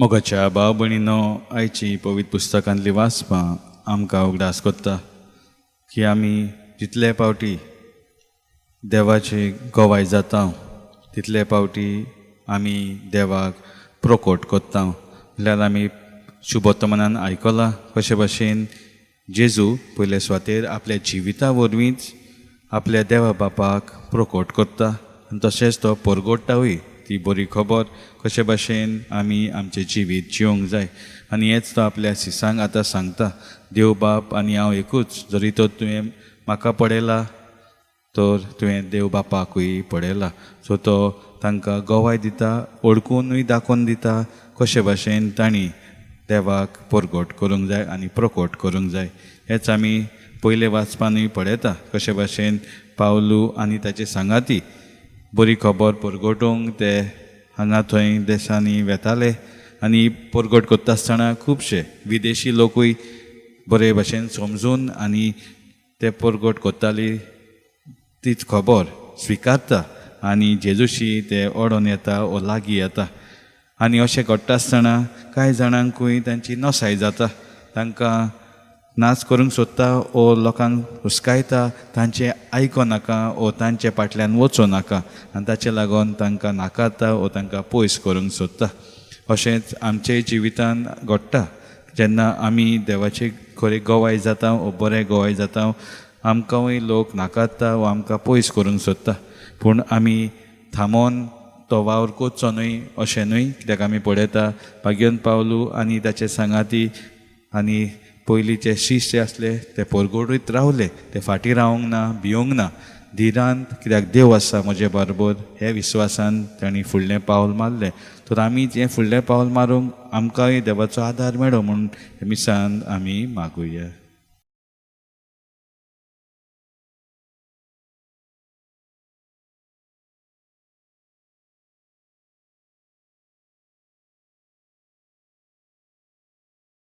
मोगाच्या भाव भयणीनो, आयची पवित्र पुस्तकांतली वाचपां आमकां उगडास कोत्ता की आमी जितले पावटी देवाची गवाय जाता तितले पावटी आमी देवाक प्रोकोट कोत्ता. म्हणल्यार आमी शुभोत्तमनान आयकलां कशे भाशेन जेजू पयले सुवातेर आपल्या जिविता वरवींच आपल्या देवा बापाक प्रोकोट करता आनी तशेंच तो परगोट्टावूय ती बरी खबर कशे भाशेन आमी आमचें जिवीत जिवंक जाय. आनी हेंच तो आपल्या शिसांक आतां सांगता, देव बाप आनी हांव एकूच, जरी तर तुवें म्हाका पळयला तर तुवें देव बापाकूय पळयला. सो तो तांकां गवाय दिता, वळखुनूय दाखोवन दिता कशे भाशेन तांणी देवाक परगट करूंक जाय आनी प्रकोट करूंक जाय. हेच आमी पयले वाचपानूय पळयता कशे भाशेन पावलू आनी ताचे सांगाती बरी खबर परगटूंक ते हांगा थंय देशांनी वेताले आनी परगट करता आसतना खुबशे विदेशी लोकूय बरे भाशेन समजून आनी ते परगट करताली तीच खबर स्विकारता आनी जेजूशी ते ओडोन येता ओ लागीं येता. आनी अशें घडटा आसतना कांय जाणांकूय तांची नसाय जाता, तांकां नाच करूंक सोदता ओ लोकांक हुस्कायता, तांचें आयको नाका ओ तांचे फाटल्यान वचूं नाका आनी ताचे लागून तांकां नाकारता ओ तांकां पयस करूंक सोदता. अशेंच आमचे जिवितान घडटा जेन्ना आमी देवाचे खरे गवाय जाता ओ बरे गवाय जाता, आमकांय लोक नाकारता ओ आमकां पयस करूंक सोदता. पूण आमी थांबोन तो वावर करचो न्हय अशें न्हय, कित्याक आमी पळयता भाग्यन पावलू आनी ताचे सांगाती आनी पयलींचे शिश्य आसले ते परगडीत रावले, ते फाटीं रावंक ना, भियोंक ना, धिरान कित्याक देव आसा म्हजे बरोबर हे विस्वासान तांणी फुडलें पावल मारलें. तर आमी जें फुडलें पावल मारूंक आमकांय देवाचो आदार मेळो म्हूण मिसान आमी मागुया.